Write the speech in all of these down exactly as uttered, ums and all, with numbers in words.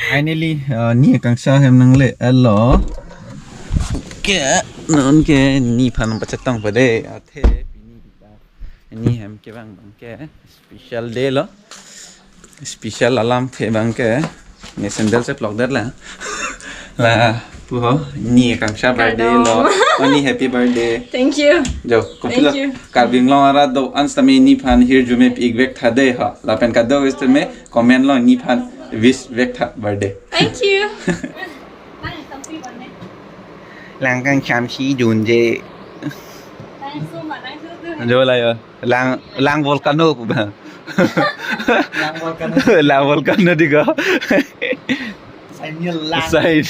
Finally, uh, ne akangsha ahem nangle-etlo. Ke, non ke nephan pachetong pade. Athe pini kita ne ahem kevang abang ke special day lo. Special alamthe abang ke ne sandal cheplokdetlo. Lapu ho, ne akangsha birthday lo. Kardom. Oh, ne happy birthday. Thank you. Jo, kopilo? Thank you. Karbi Anglong arat do-an sitame nephan hirjume pi-ik vek tha dei ho. Lapen kadokave sitame comment lo nephan wish vek tha birthday. Thank you. Lang kangsamsi dunde. Jo la jo. Lang, lang volcano pu ba. Lang volcano. Lang volcano di ko. Sainil lang. Sain.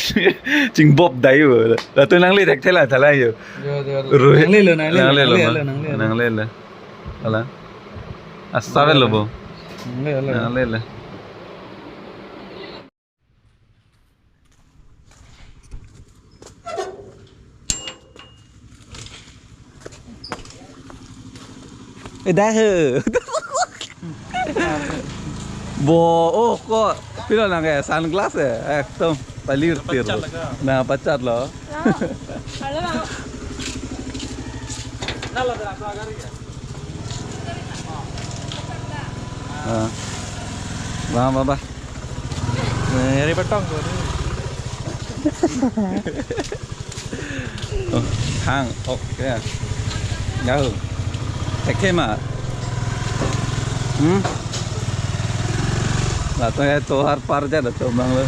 Chingbop dai yo. Latum nangle thekthela thala yo. Jo, jo, jo. Ruhi. Nanglelo, nanglelo, nanglelo, nanglelo, ma. Nanglelo, nanglelo. Nanglelo. Ala. Asa avelo bo. Nanglelo. Nanglelo. Eh, dah, eh. Bo, oh, ko pilo nangke sunglass, eh, ekdom palir tir. Pachat laga. Na, pachat lo. Halo, halo. Ah. Bah, bah, bah. Eh, yari petong ko. Oh, hang, oh, ya. Jauh. Thekthe ma. Hmm? Latum ya tohar parja da chomang lo.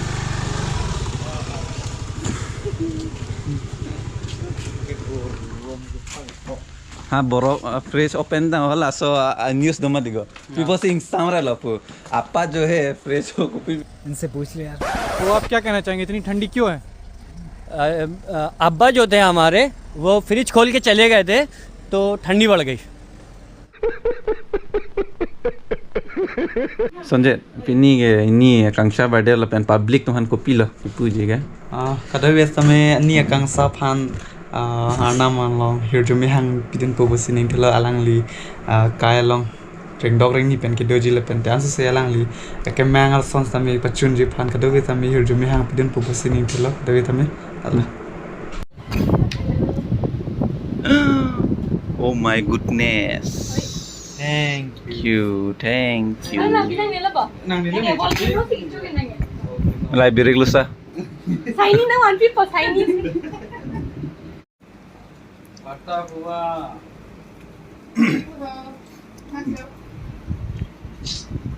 Ha, boro, uh, fridge open ta, hala so, uh, uh, news do ma di ko. People sing samra lapu. Apa jo hai fridge ho kopi. इनसे पूछ ले यार। तो आप क्या कहना चाहेंगे, इतनी ठंडी क्यों है? अ, अ, अब्बा जो थे हमारे, वो फ्रिज खोल के चले गए थे, तो ठंडी बढ़ गई। Sonjit, pini ke ne akangsha birthday lapen public atum aphan kopilo kipu je ke? Ah, kadokave sitame ne akangsha aphan, ah, Arnam along hirjume hang pidunpo pusi ningthelo, alangli, ah, kai along rengdok rengni pen kedoji lapen te ansose alangli akemang ason sitame pachunji aphan kadokave sitame hirjume hang pidunpo pusi ningthelo, kadokave sitame. Ala. Oh my goodness. Thank you. Thank you. Nang bilang nila ba? Nang bilang nila. Library lusa. Sign in na one people, sign in. Warta hua.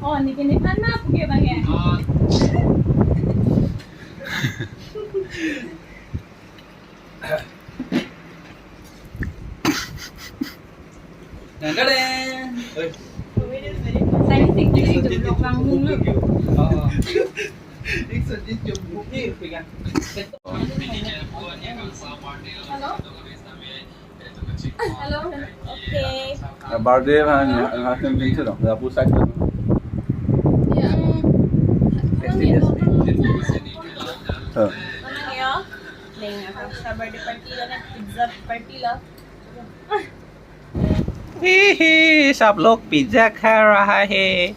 Oh, niki nephan ma puke bang ya? Dang, dang, dang. Oi. Sign in sih, jadi jumlah orang mulu. Oh. Hello? Hello? Okay. Ya, birthday ha, ya, ha, kan pintu dong. Ya, pusat dong. Ya. Ha. Mana ya? Neng, apa? Sa birthday party lo na, pizza party lo. ही ही, सब लोग पिज्जा खा रहा है।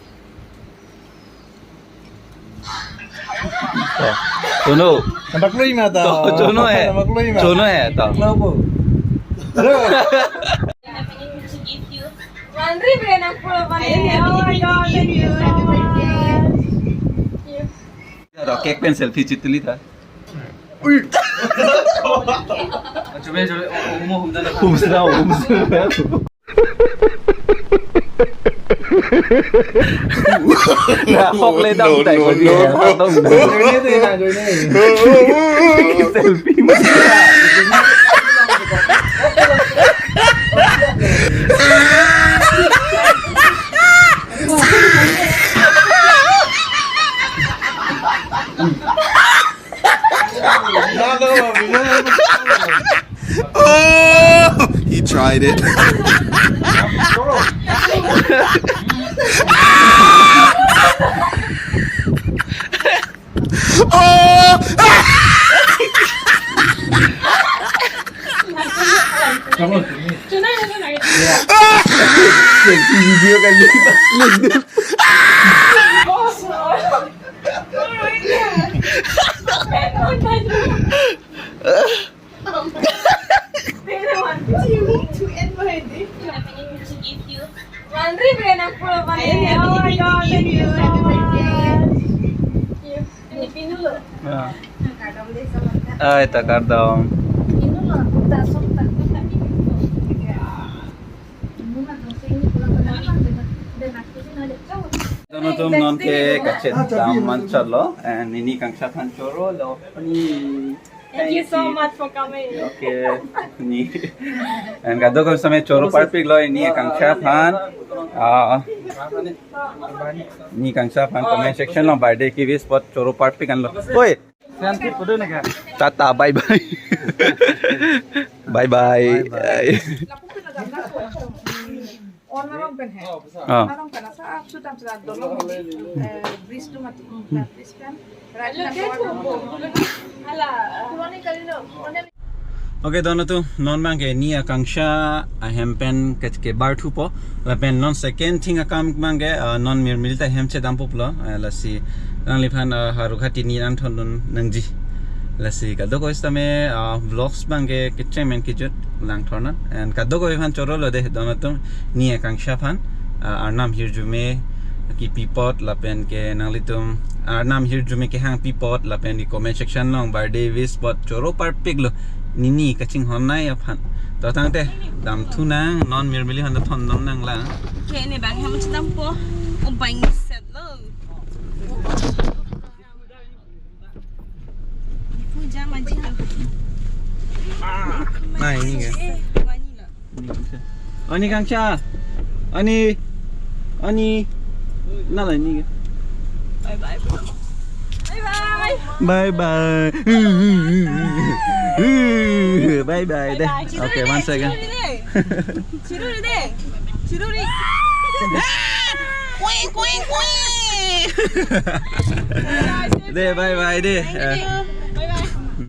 To, Chono. Nampak lui mata. To, Chono hai. Nampak lui mata. Chono hai to. Lo po. Laundry pen ang pulo pa. Oh my God, thank you so much. To, cake pen selfie chituli tha. Ui. Chobe, chobe, o, o, mo humda na. Humsna, humsna. Na, hok le dam tai ko dia. Join ni, join ni. Selfie mo. Oh, he tried it. Oh! Selfie video kali. Ai, ta kardom. Dono atum, non ke kachet dam manchotlo, and nini akangsha aphan chorolo. Thank you so much for coming. Okay. Ni. And kadokave same choro parpiklo nini akangsha aphan. Ah. Nini akangsha aphan comment section along birthday ke-wish apot choro parpik anlo. Oi. Tata, bye bye. Bye bye. Bye bye. On arong pen hai. Ah. Arong pen asa, ah, sutam sila dolong, eh, bridge tu mati. Bridge pen. Okay, dono atum, non abangke nini akangsha ahem pen ke, kebar thupo. Lapen non second thing akam abangke, ah, non Mirmili ta hem chedam puplo. Eh, lasi nangliphan, ah, Howraghat neli nangthondun nangji. Lasi kadokave sitame, ah, vlogs abangke kecheng men kejut langthornon. And kadokave aphan chorolo dei, dono atum, nini akangsha aphan, ah, Arnam ahirjume kipi apot lapen ke nanglitum Arnam ahirjume kehang pi apot lapen di comment section along birthday wish apot choro parpiklo nini kachinghon nei aphan. To tangte, damthunang, non Mirmili aphan ta thondun nanglang. Ke ne abang hem chedampo. O bang set lo. Puja manjilo. Nai, nini ke? Eh, manjilo. Ani akangsha. Ani. Ani. Nala nini ke? Bye bye, bro. Bye bye. Bye bye. Bye bye dei. Bye bye. Okay, one second. Chiruri dei. Chiruri dei. Chiruri. Queen, queen, queen. Dei, bye bye dei. Bye dei. Eh.